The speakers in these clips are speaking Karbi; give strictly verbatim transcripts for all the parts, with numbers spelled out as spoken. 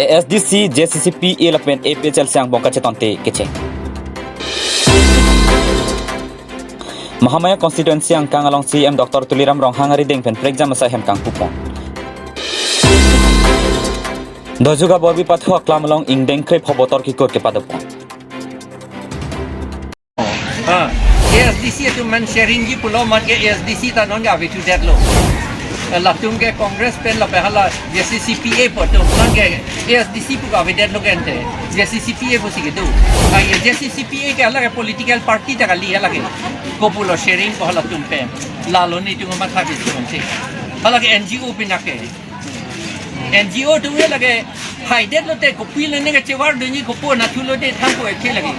A S D C, J C C P A lapen A P H L C angbong kachetonte kecheng. Mahamaya constituency angkang along C E M Doctor Tuliram Ronghang arideng pen prekjam asai hem kangpupon. Dojuga Borbi Pathu aklam along ingdeng krepho botor kikur kepadopon. Ah, A S D C atum man sharing ji pulo, man ke A S D C ta non ke avi thu det lo. Latum ke Congress pen lapen hala J C C P A pu atum, man ke A S D C pu ke avi det lo ke ante. J C C P A pusi kedo. Ah, ye J C C P A ke hala ke political party ta kali hala ke. Kopulo sharing ko halatum pen. Lalo netum matha bisi konse. Hala ke N G O pina ke. N G O atum hala ke haidet lote kopilo ne kachevardunji, kopi nathu lote thangpo ekhe lagi.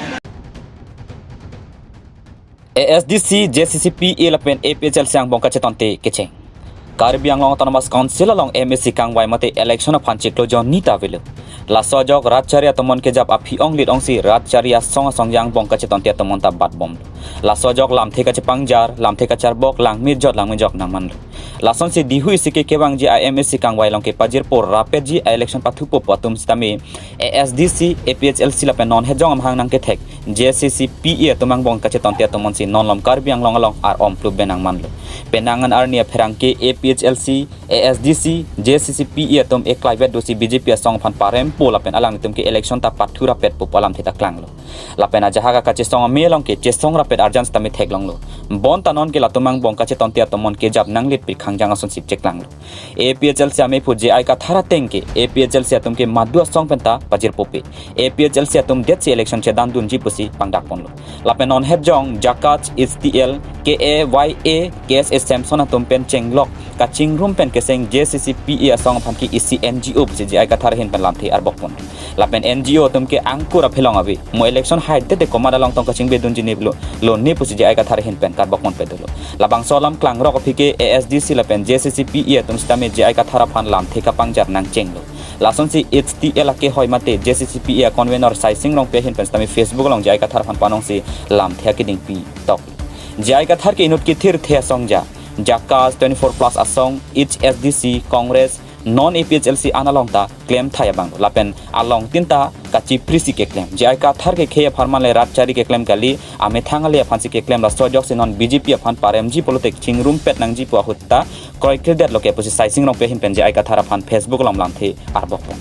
A S D C, J C C P A lapen A P H L C angbong kachetonte kecheng. Karbi Anglong Autonomous Council along M A C kangvai mate election aphan chiklo jonni ta avelo. Laso ajok rat chari atomon kejap aphi onglit ongsi rat chari asong asong angbong kachetonte atomon ta batbom. Laso ajok lamthe kachepangjar, lamthe kacharbok, langmejot langmejok nangmanlo. Lasonsi dihu isi ke kevangji a M A C kangvai along kepajirpo rapetji a election pathupo pu atum sitame A S D C, A P H L C lapen non hejong amahang nangkethek J C C P A atum angbong kachetonte atomonsi non malom Karbi Anglong along ar-om pluk benang manlo. Penang an arni apherangke A P H L C, A S D C, J C C P A atum eklaivet dosi B J P asong aphan parempo lapen alanglitum ke election ta pathu rapetpo pu alamthe ta klanglo. Lapen ajahak akachesong ame along ke chesong rapet arjan sitame theklonglo. Bonta non ke latum angbong kachetonte atomon kejap nanglitpik khangjang asonsi cheklanglo. A P H L C amephu J I Kathar ateng ke A P H L C atum ke madu asong penta pajirpope. A P H L C atum detsi election chedandunji pusi pangdakponlo. Lapen non hejong Jakach, H T L, K A Y A, K S A Samson atum pen chenglok kachingrum pen keseng J C C P A asong aphan ke isi N G O pusi J I Kathar ahin pen lamthe arbokpon. Lapen N G O atum ke angkur aphelong ave. Mo election haidetde komat along tong kachingbedunji ne lo, lo ne pusi J I Kathar ahin pen karbokpon pe dolo. Labangso alam klangrok aphi ke A S D C lapen J C C P A atum sitame J I Kathar aphan lamthe kapangjar nangchenglo. Lasonsi H T L akehoi mate J C C P A convener Saising Rongpi ahin pen sitame Facebook along J I Kathar aphan panongsi lamthe akeding pitok. J I Kathar ke inut kethirthe asong ja, Jakach, twenty-four plus asong, H S D C, Congress, non A P H L C an along ta klem thai abang lapen along tin ta kachiprisi keklem. J I Kathar ke khei apharman le rat chari keklem kali, amethang ale aphansi keklem, laso ajoksi non B J P aphan paremji pulote chingrumpet nangji pu ahut ta kroikredetlo ke pusi Saising Rongpi ahin pen J I Kathar aphan Facebook along lamthe arbokpon.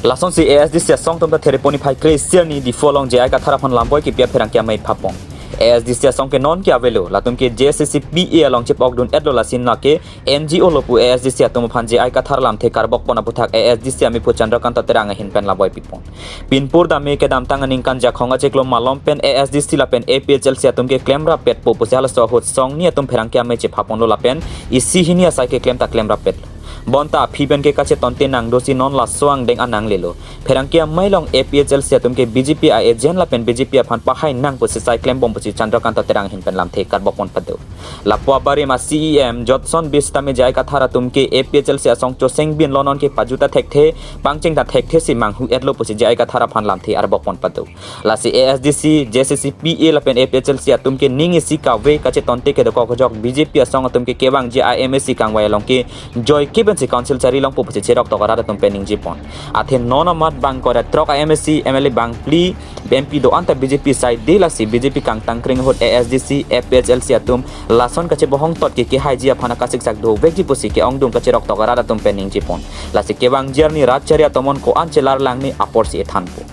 Lasonsi A S D C asong atum ta thereponi phai kre-isi arni Diphu along J I Kathar aphan lamboi kepi apherangke amei phapon. A S D C asong ke non ke avelo, latum ke J C C P A along chepokdun-etlo, lasi na ke N G O lo pu A S D C atum aphan J I Kathar lamthe karbokpon aputhak A S D C amephu Chandrakanta Terang ahin pen lamboi pipon. Pinpur dame kedamtang aningkan Jakhong achiklo malom pen A S D C lapen A P H L C atum ke klem rapetpo pusi halaso ahut songni atum pherangke amei chephaponlo lapen isi hini asai keklem ta klem rapetlo. Bonta aphi pen ke kachetonte nangdosi non laso angdeng an nanglelo. Pherangke amei along A P H L C atum ke B J P a-agent lapen B J P aphan pahai nang pusi sai klembom pusi Chandrakanta Terang ahin pen lamthe karbokpon pado. Lapu abarim a C E M Jotson Bey sitame J I Kathar atum ke A P H L C asong choseng binlo, non ke pajut ta thekthe, pangcheng ta thekthesi manghu-etlo pusi J I Kathar aphan lamthe arbokpon pado. Lasi A S D C, J C C P A lapen A P H L C atum ke ning isi kave kachetonte kedokok ajok B J P asong atum ke kevangji a M A C kangvai along ke joike pensi council chari longpo pusi cheroktok arat atum pen ningjepon. Athe non amat bang kore throk a M A C, M L A bangphli, M P do-an ta B J P side de, lasi B J P kangtangkring ahut A S D C, A P H L C atum lason kachebohong tot ke kehaiji aphan akasiksak dovekji pusi ke-ongdung kacheroktok arat atum pen ningjepon. Lasi kevangji arni rat chari atomon ko-an chelar lang ne aporsi ethanpo.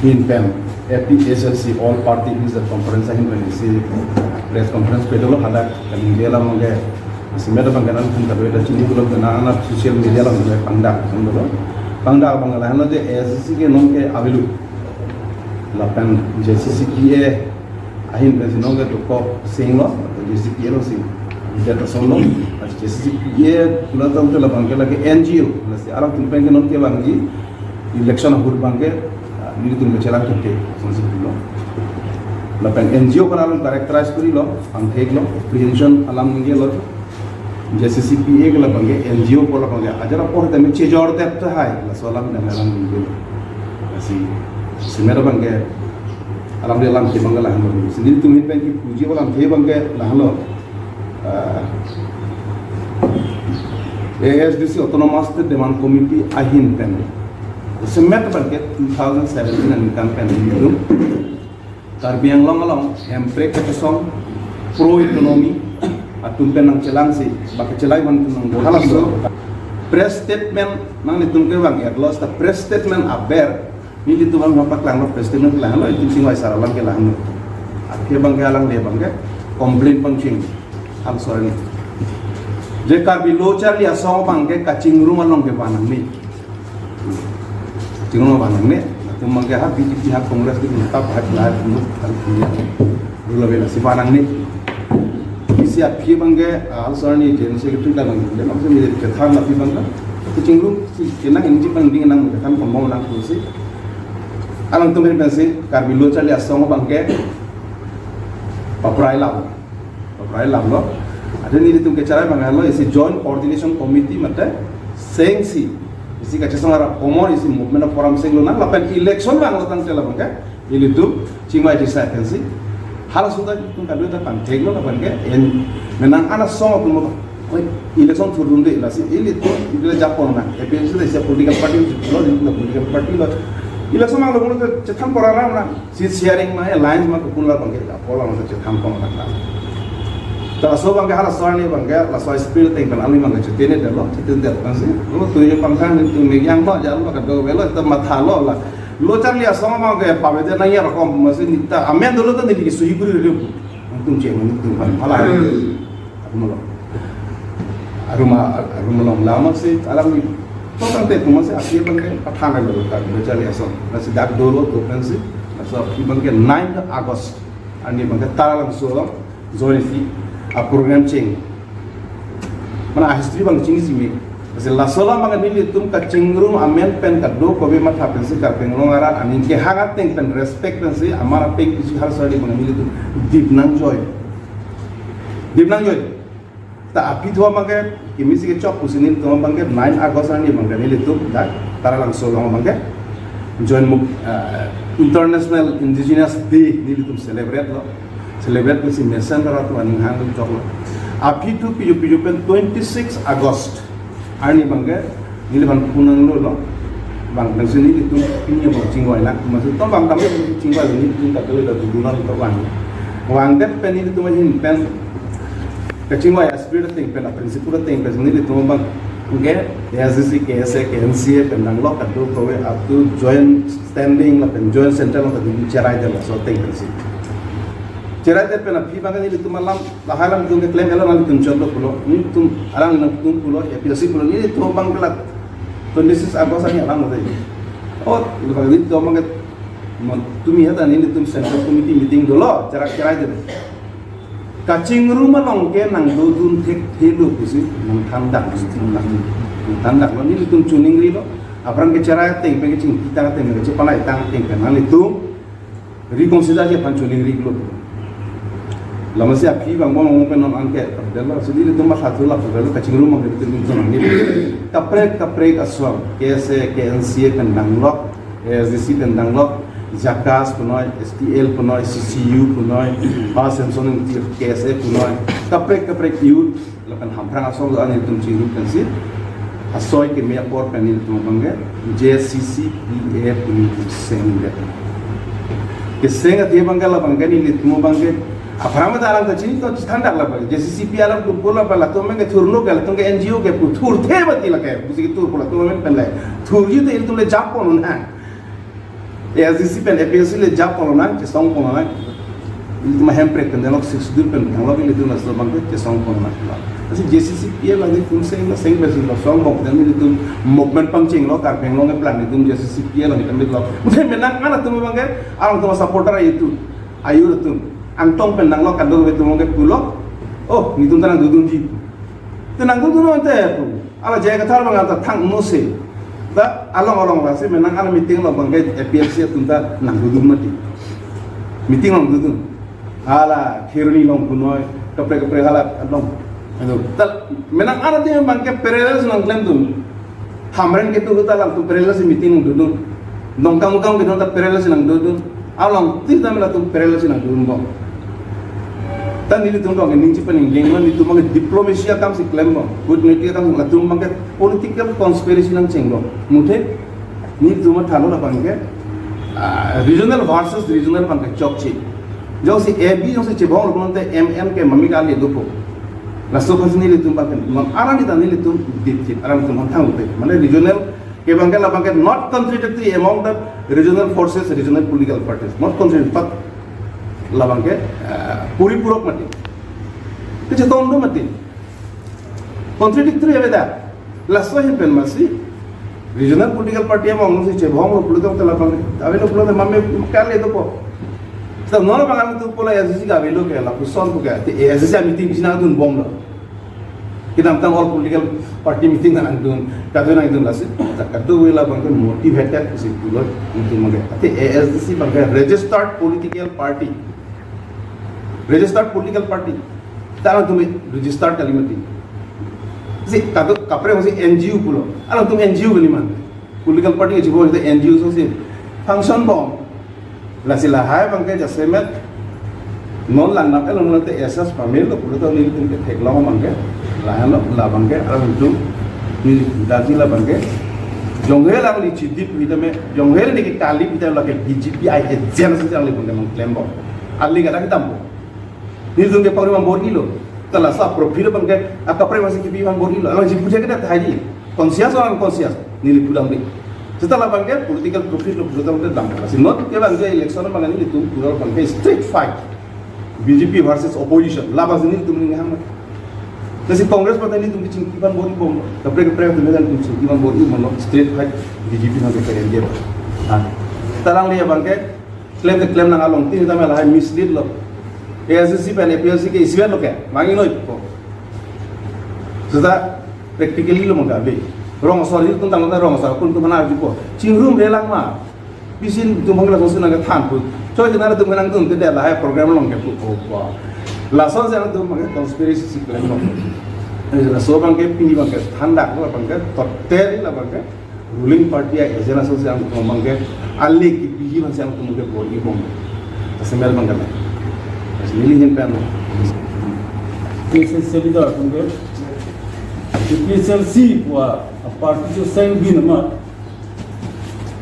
Ahin pen A P H L C All Party Leaders Conference ahin pen isi press conference pedolo, hadak kali dia la mangke simet abang kanan kan tapi ada chini belum kena anak social media la mangke pangdak kan dolo. Pangdak abang lahan lo je A S D C ke non ke avelo. Lapen J C C P A ahin pensi non ke dokok singlo, J C P A lo sing. Jeta somlo, J C P A pula tang tu labang ke lagi N G O, lasi alam tum pen ke non kevangji election ahut abang ke, ah, nelitum ke chelang kete, sonsi pulo. Lapen N G O kan alam characterize kurilo, angthek lo, prevention alam ningje lo. J C C P A ke labang ke N G O ko labang ke, ajar apo hete me chejor tep tahai, laso alam ningje lo. Lasi, simet abang ke, alam dia alam ke abang ke lahan lo. Sini tum hin pen ki puji alam ke abang ke lahan lo. Ah, A S D C Autonomous State Demand Committee ahin pen semet abangke two thousand seventeen aningkan pen ilitum Karbi Anglong along Hemprek kachesong pro economy atum pen nangchelangsi, ba kachelai van atum nang halaso press statement nanglitum kevang erlos ta press statement aber nelitum abang paklanglo, press statement klanglo, itum chingvai sar alam kelanglo. Aphi abangke alangli abangke complain pangcheng. Halaso arni. Je Karbi Lo Charli Asong abangke kachingrum along kevan nangne. Kachingrum van nangne. Atum abangke ha B J P ha Congress di mata pahat lah itu kan punya. Dulu bela si van nangne. Isi aphi abangke, ah, halaso arni General Secretary ta abang. Dia maksud ni chethan aphi abangke. Kachingrum si kenang inji pangding nang chethan komo nang kursi. Alangtum pen pensi Karbi Lo Charli Asong abangke paprai lam. Paprai lamlo. Ante nelitum kecherai abang halo isi Joint Coordination Committee mate sengsi. Isi kachesong arap komor isi movement of forum senglo nang lapen election vanglo tangte labangke. Nelitum chingvai jisa pensi. Halaso ta itum kadokave ta pangtheklo labangke. En menang ana song atum mo. Oi, election thurdunde lasi ilitum ilitum japon nang. A P H L C ta isi political party lo, ilitum political party lo. Election vanglo mo chethan pora nang. Seat sharing ma, alliance ma, kopilo abangke apor abang chethan pon nang. Ta laso abangke halaso arni abangke laso spirit ateng pen aling abangke chetene detlo, chetene det pensi. Lo tuyo pangthang nelitum megyang ba jalo kadokave lo ta mathalo la. Lo Charli Asong abangke pavete nangji arokom masi neta amen dolo ta neli kisuhi kuri ri. Nangtum cek nangtum pan phala. Arum along. Arum a-, arum along lama si alam ni. To tangte kuma si aphi abangke pathan lo ka Lo Charli Asong. Lasi dak dolo to pensi. Laso aphi abangke nine August arni abangke Taralangso along join si a program cheng. Mana a history abang chingsi me. Lasi laso alam abangke nelitum kachingrum amen pen kadokave matha pensi Karbi Anglong arat aning kehang ateng pen respect pensi amar apeng isi halaso arni abangke nelitum dip nangjoin. Dip nangjoin. Ta aphi thu abangke, kimi si kechok pusi nelitum abangke nine August arni abangke nelitum dak Taralangso along abangke join mo-, ah, International Indigenous Day nelitum celebrate lo. Celebrate pensi mesen arat atum aning hang choklo. Aphi thu piju piju pen twenty-six August arni abangke neli abang punang lo lo. Abang pensi nelitum pini abang chingvai nang. Maksud to abang kami chingvai nelitum tak kali dah dudunan to abang. Abang det pen nelitum ahin pen kachingvai spirit ateng pen, a principle ateng pen nelitum abangke A S D C, K S A, K N C A pen nanglok kadokave up to joint standing lapen joint central along kadokave cherai det laso ateng pensi. Cherai det pen aphi abangke nelitum alam, lahai alam nelitum keklem elo nanglitum chotlo pulo, nelitum alam nangtum pulo, A P H L C pulo, nelitum abangke la twenty-six August arni alam lo dei. Oh, nelitum abangke mo tumi hata nelitum central committee meeting dolo, cherai cherai det. Kachingrum along ke nangdodun thekthe lo pusi nangthan dak, nang, nangthan dak lo, nelitum chuning ri lo. Aphrang kecherai ateng pen kachingki tang ateng pen kachepanai tang ateng pen nanglitum reconsider ji aphan chuning ri lo. Lama si aphi abang bong pen non anke delo si nelitum matha thu lap lo kachingrum abang nelitum nelitum nang ni. Kaprek kaprek asong, K S A, K N C A pen nanglok, A S D C pen nanglok, JACAS punoi, S T L punoi, C C U punoi, ba Samson Ingti K S A punoi, kaprek kaprek youth, lapen Hamprang asong do nelitum chingrum pensi, asoi keme apor pen nelitum abangke, J C C P A pu nelitum seng det. Keseng athe abangke labangke nelitum abangke, aphrang ta alam ta chini to chethan dak labang, J C C P A alam tum pu labang latum abangke thurno ke latum ke N G O ke pu thurthe mati lake, pusi ketur pu latum abang pen le. Thurji te ilitum le japon un hang. A S D C pen A P H L C le japon nang, chesongpon nang. Ilitum Hemprek pen delok Sixth Schedule pen delok ilitum laso abangke chesongpon nang. Lasi J C C P A abang ilitum seng la seng pensi lo songpon pen ilitum movement pangcheng lo Karbi Anglong ke plan ilitum J C C P A abang ilitum lo. Mungkin menang ana atum abangke, alangtum supporter ayu atum. Ayu atum. Angtong pen nanglok kadokave atum abangke pulo. Oh, nelitum ta nangdodunji. Te nangdodun ante pu. Hala J I Kathar abang ta thang mo se. Ta along along lasi menang hala meeting along abangke A P H L C atum ta nangdodun mati. Meeting along dodun. Hala Kheroni along punoi, kaprek kaprek hala along. Aduh, ta menang hala atum abangke parallel si nangklemdun. Hamren ketu ta alangtum parallel si meeting along dodun. Dongkamukam ketu ta parallel si nangdodun. Along ti ta mela atum parallel si nangdodun bom. Ta nelitum tong ningje pen inggeng lo, nelitum abangke diplomacy akam si klembom. Kutniti akam, latum abangke political conspiracy nangchenglo. Muthe nelitum athalo labangke, ah, regional versus regional abangke chokche. Jongsi A B jongsi chebong lo bonte M N ke mami kali dopo. Laso aphansi nelitum abangke, non arani ta nelitum dipchip, arani tum thang upe. Mane regional ke abangke labangke not contradictory among the regional forces, regional political parties. Not contradictory, but labangke, ah, puripurok mati. Kechetong do mati. Contradictory ave da. Laso ahin pen masi regional political party among si chebong lo pulo tong te labangke. Ave lo pulo te mami kali dopo. Seta non abang ami tu pulo A S D C ke ave lo ke lapuson pu ke. Te A S D C meeting si nangdunbom lo. Kedamtang all political party meeting nangdun, kadun nangdun lasi. Ta kadokave labangke motivated si pulo nelitum abangke. Ate A S D C abangke registered political party. Registered political party. Ta alangtum registered kali mati. Si kadok kaprek si N G O pulo. Alangtum N G O kali man. Political party ke chibor te N G O ason si function bom. Lasi lahai abangke jasemet non langnam elong te S S pamir lo pulo ta nelitum ke theklong abangke. Lahai lo labangke alangtum neli daji labangke. Jonghe alangli chidip pu tame, jonghe neli ke kali pu tame lake B J P I agent si alangli abangke nangklembom. Ali kata kitam. Nelitum ke pangri man bor-ilo. Ta laso profit abangke akaprek masi kipi man bor-ilo. Alang jipu jake ta thaji. Conscious or unconscious. Neli pudam di. Seta labangke political profit lo pudam ke dam. Si not ke abangke election abangke nelitum pura abangke straight fight. B J P versus opposition. Labangsi nelitum ninghang. Lasi Congress party nelitum ke chingki man bor-ibom. Kaprek kaprek atum nelitum chingki man bor-ibom lo. Straight fight B J P nang ke keren dia. Ha. Ta alangli abangke klem te klem nang along tin tame lahai mislead lo. A S D C pen A P H L C ke isivet lo ke, mangi noi ko. Seta practically lo mangga be. Rong asor itu tentang tentang rong asor kun tu mana arju ko. Chingrumre lang ma. Pisin tu mangla sosu nang ke than pu. Choi ke nara tu menang tu te lahai program along ke pu ko. Lason si nang tu mangke conspiracy si klem lo. Laso abangke pini abangke thandak lo abangke totel lo abangke. Ruling party a agenda ason si alangtum abangke ale kipi ji man si alangtum ke bor-ibom. Asemer abangke. Lasi neli ahin pen. P S L C leader atum ke. P S L C pu a party choseng bin amat.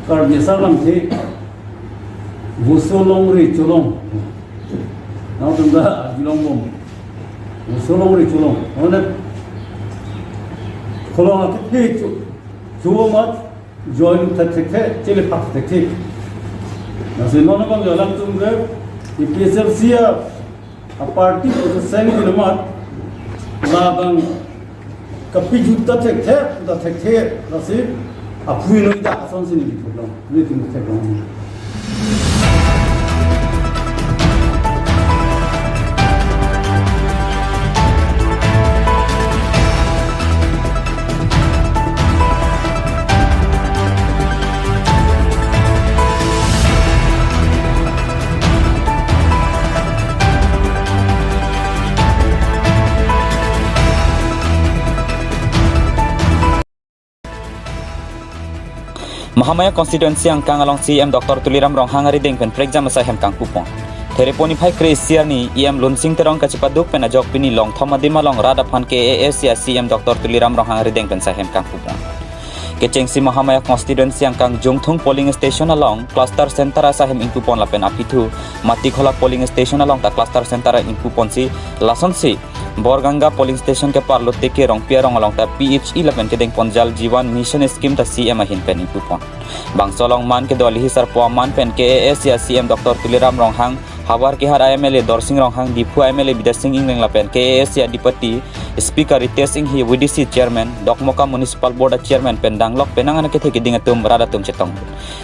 Karbi asar lamthe. Voso longri cholong. Nangtum ta arjulongbom. Voso longri cholong. Mane kolong akithe cho. Chuvo mat, join thek thek thek, chele phak thek thek. Lasi non abang alangtum ke, A P H L C a, a party ko seng di mat, labang kapi juta thek thek, juta thek thek, lasi, apui noi da ason sini di program, ini tim thek program. Mahamaya constituency angkang along C E M Doctor Tuliram Ronghang arideng pen prekjam asai hem kangpupon. Thereponi phai kre-isi arni E M Lunsing Teron kachepaduk pen ajok pini longthom adim along rat aphan K A A C a C E M Doctor Tuliram Ronghang arideng pen asai hem kangpupon. Kechengsi Mahamaya constituency angkang Jungthung polling station along cluster center asai hem ingpupon lapen apithu Matikhola polling station along ta cluster center ingpuponsi lasonsi Borganga polling station keparlo T K Rongpi arong along ta P H E lapen kedengpon Jal Jeevan Mission scheme ta C M ahin pen ingpupon. Bangso along man kedo alihi sarpo aman pen K A A C a C M Doctor Tuliram Ronghang, Howraghat a M L A Dorsing Ronghang, Diphu a M L A Bidya Sing Engleng lapen K A A C adipati Speaker Ritesh Enghi, V D C Chairman, Dokmoka Municipal Board a Chairman pen danglok penang an akethe keding atum rat atum chetong.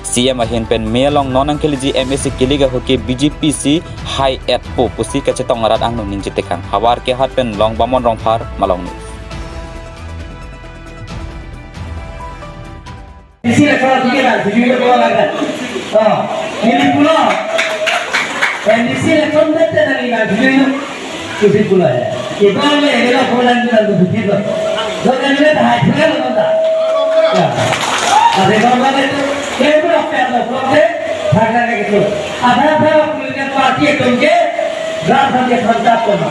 C M ahin pen me along non nangkeleji M A C kilik ahut ke B J P si hai-etpo pusi kachetong arat angno ningje tekang. Howraghat pen Longbamon Rongphar, Malong News. M D C election ticket না, বিজেপি দিব লাগে। অ, নিলিপুল। M D C election date na ni na, BJP Susi pula ya. Iba le ela pula ni na dukit lo. Lo kan ni ta hai pula lo ta. Ya. Ade ko ba le ke pura pe lo ko ke thak na ke to. Ada ada political party atum ke Rat aphan ke thangta kono.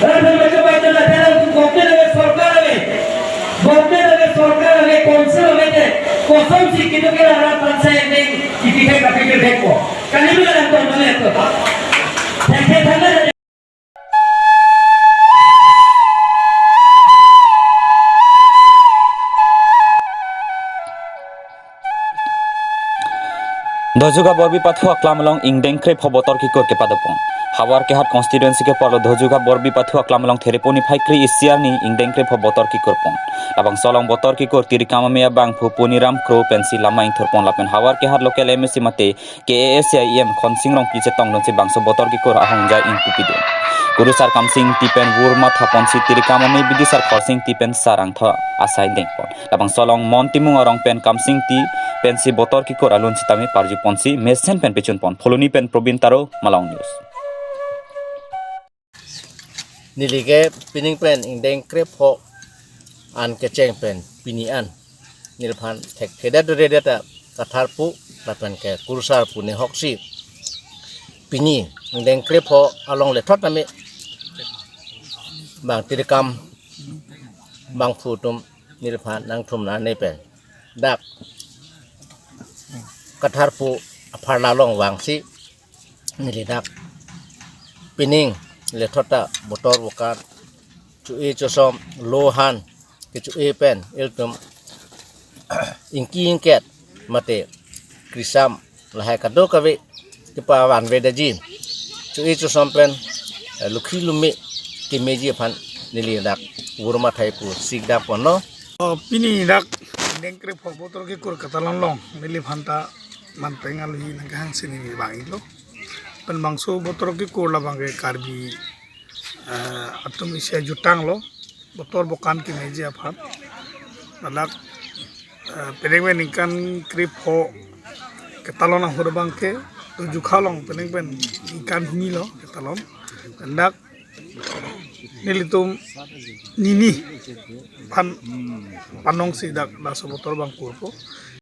Rat aphan ke chobai tena tena government ave, sorkar ave. Government ave, sorkar ave, council ave te. Kosonsi kedo ke rat aphan sai ning ipi ke kapi ke beko. Kali bila yang ton mane to. Thek thek thang. Dojuga Borbi Pathu Aklam along ingdeng krepho botor kikur kepadopon. Howraghat constituency keparlo Dojuga Borbi Pathu Aklam along Thereponi phai kre-isi arni ingdeng krepho botor kikurpon. Labangso along botor kikur tirikam amei abangphu Poniram Kro pensi lama ingthurpon lapen Howraghat local M A C mate K A A C I E M Khonsing Rongpi chetongdunsi bangso botor kikur ahongjai ingpupidun. Kurusar Kamsing Ingti pen vur mathaponsi tirikam amei bidisar Khorsing Ingti pen sarangtho asai dengpon. Labangso along Mon Timung arong pen Kamsing Ingti pensi botor kikur alun sitame parjuponsi mesen pen pechunpon. Phuloni pen Probin Taro, Malong News. Neli ke pining pen ingdeng krepho an kecheng pen pini an neliphan thekthedet doredet ta Kathar pu lapen ke Kurusar pu ne hoksi pini ingdeng krepho along lethot nami bang tirikam bangphu atum neliphan nangthum nane pen dak Kathar pu apharla along vangsi neli dak pining lethot ta botor bokan cho-e chosom lo han kecho-e pen ilitum ingki ingket mate krisam lahai kadokave kepavanvedetji cho-e chosom pen, eh, lukhi lumi kemeji aphan neli dak vur mathai pu sikdak ponlo. Oh, pini dak ingdeng krepho botor kikur katalon along neliphan ta manpeng alohi nangkehangsi neli vang-iklo. Pen bangso botor kikur labang ke Karbi, eh, atum isi ajutang lo, botor bokan kemeji aphan. Ladak, eh, penang pen ningkan krepho ketalon ahut abang ke, Dojuga along penang pen ningkan hini lo ketalon. Dak nelitum nini aphan panongsi dak laso botor abang kurpo.